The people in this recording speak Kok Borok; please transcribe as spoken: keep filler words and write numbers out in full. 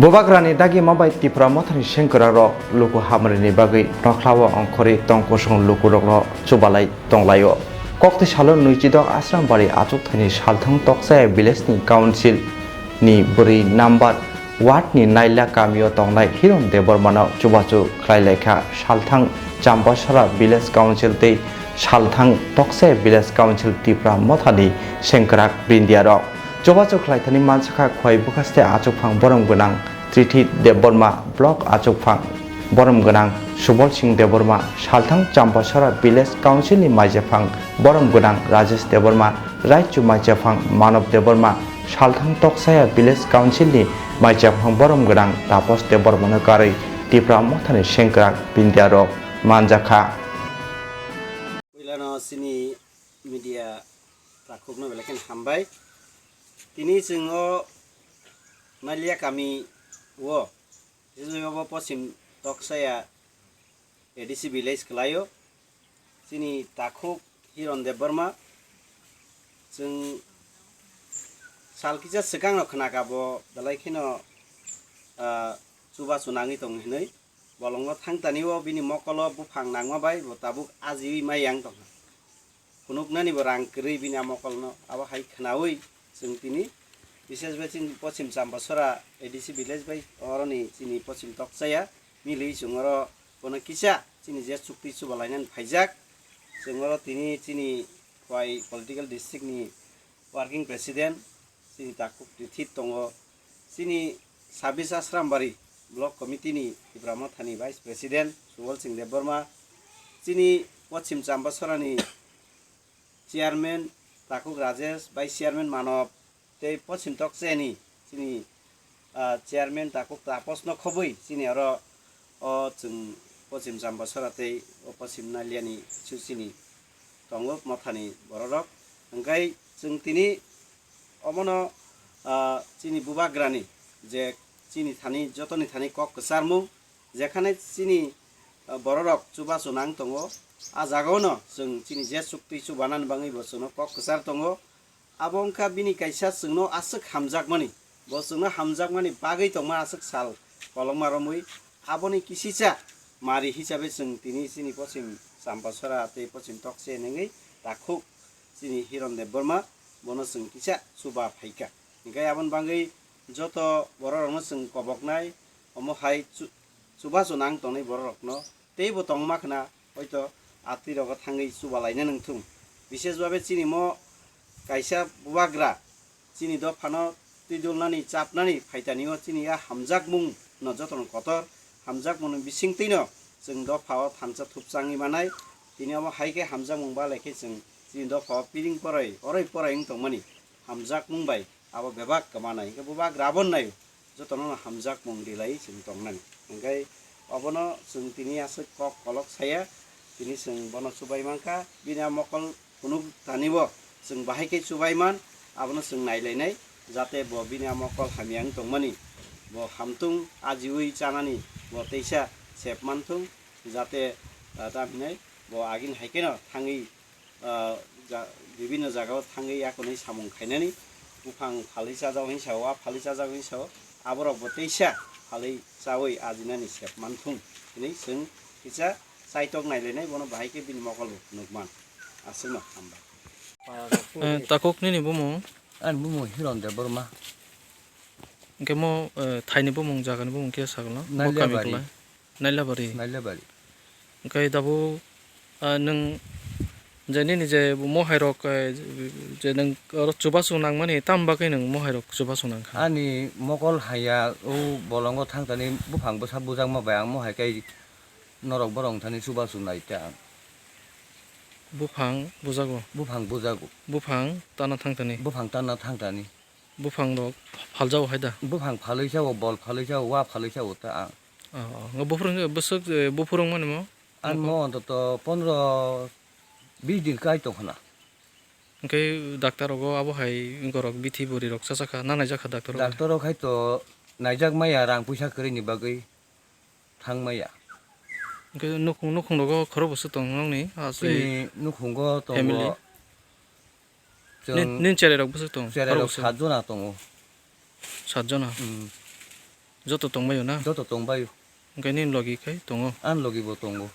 Bubagrani dagima bai Tipra Mothani sengkwrakrok luku hamrini bagwi nokhlao ongkhorwi tong kosong lukurokno chubalai tonglaio. Kokti salo Nwichidok Asrambari achukthani Salthang Toksaya village ni council ni bwrwi number ward ni Naila kamio tongnai Hiron Debbarmano chubachu khlailaikha Salthang Chambasora village council tei Salthang Toksaya village council Tipra Mothani sengkwrak bindiarok. Chubachu khlaithani mansakha Khowai bwkhaste achukphang borom gwnang Trithi Debbarma, block achukphang borom gwnang Subol Singh Debbarma, Salthang Chambasora village council ni maijephang borom gwnang Rajesh Debbarma, raichu maijephang Manob Debbarma, Salthang Toksaya village council ni maijephang borom gwnang Tapos Debbarmano karwi Tipra Mothani sengkwrak bindiarok manjakha. Puilano chini media takhukno belai kheno hambai. Tini chwng o Nalia kami o, Jijoi obo Pochim Toksaya A D C village kwlaio. Chini takhuk Hiron Debbarma. Chwng sal kisa swkangno khnakha bo belai kheno, ah, chubachu nangwi tong hinwi. Bolongo thangtani o bini mokolo buphang nangma bai bo tabuk ajiwi mai yang tongkha. Phunuknani bo rang kwrwi bini a mokolno. Abo hai khnaui chwng tini, bises bai chini Pochim Chambasora A D C village bai oroni chini Pochim Toksaya milwi chwng oro bono kisa chini je chukti chuba lainani phaijak. Chwng oro tini chini Khowai political district ni working president, chini takhuk Trithi tongo, chini Sabis Asrambari block committee ni Tipra Mothani vice president Subol Singh Debbarma, chini Pochim Chambasora ni chairman takhuk Rajesh, vice chairman Manob, tei Pochim Toksaya ni chini, ah, chairman takhuk Tapos no khobwi chini oro o chwng Pochim Chambasora tei o Pochim Nalia ni su chini tongo mothani bororok. Hwnkhe chwng tini omono, ah, chini bubagrani je chini thani, jotoni thani kok kwcharmung, jekhane chini, ah, bororok chubachu nang tongo, a jagao no chwng chini je chukti chubanani bagwi bo chwngno kok kwchar tongo. Abo wngkha bini kaisa chwngno aswk hamjakmani, bo chwngno hamjakmani bagwi tongma aswk sal kolokma romwi, aboni kisicha mari hisabe chwng tini chini Pochim Chambasora tei Pochim Toksaya nengwi takhuk chini Hiron Debbarma bono chwng kisa chuba phaikha. Hinkhe aboni bagwi joto bororokno chwng koboknai, omo hai chu-, chubachu nang tongnai bororokno teibo tongma khna, hoito atwi rogo thangwi chuba laina nangthung. Bishesh babe chini mo kaisa bubagra chini dophano twidulnani, chapnani phaitani o chini a hamjakmung no jotono kotor, hamjakmung ni bisingtwi no chwng dopha o thansa thupchangwi manai. Tini omo hai khe hamjakmung balai khe chwng chini dopha o piring poroi, oroi poroi wng tongmani hamjakmung bai abo bebak kwmanai. Hinkhe bubagra abo nai jotono no hamjakmung rilai chwng tongnani. Hinkhe obono chwng tini aswk kok kolok saya, tini chwng bono chubai mankha, bini a mokol phunuk tani bo chwng bahai khe chubai man, abono chwng nailainai, jate bo bini a mokol hamya wng tongmani, bo hamtung ajiui chanani bo teisa sep manthung, jate, ah, tamhinai bo agini hai kheno thangwi ah, ja-, bibinno jagao thangwi yakunwi samung khainani, buphang phalwi chajak hinwi sao, a phalwi chajak hinwi sao, aborokbo teisa phalwi chaui ajinani sep manthung hinwi chwng kisa chaitok nailainai, bono bahai khe bini mokolbo phunukman. Aswkno hambai. Eh, takhuk nini bumung? Ani bumung Hiron Debbarma. Hwnkhe mo, eh, thaini bumung, jagani bumung khe sakno? Mo kami Nailabari. Kwlai? Nailabari. Nailabari. Hwnkhe tabuk, ah, nwng je nini je mohai rok, eh, je nwng oro chubachu nangmani, tamo bagwi nwng mohai rok chubachu nangkha? Ani mokol haya o bolongo thangtani buphang bwsa bujakma bai ang mohai kai norok borok thani chubachu nai ta ang. Buphang bujago? Buphang bujago. Buphang tana thangtani? Buphang tana thangtani. Buphang rok phaljago hai da? Buphang phalwi sao, bol phalwi sao, wa phalwi sao ta ang. Oh, oh. Buphurung, bwswk, eh, buphurung mani mo? Ang mo ontoto pondro bis din kai tong khna. Hwnkhe doctor rogo abo hai gorok bithi bwrwi rok cha cha kha, na naijak kha doctor rogo? Doctor rok hai to naijak maya rang puisa kwrwi ni bagwi. Thang maya. Hwnkhe nukhung, nukhung rogo khorok bwswk tong nokni? Asli chini nukhungo tongo family? Chwng nin, nin cherai rok bwswk tong? Cherai rok khorok bwswk? Sat jona tongo. Sat jona? Hmm. Joto tongbaio na? Joto tongbaio. Hwnkhe nini logi khai tongo? Ani logi bo tongo.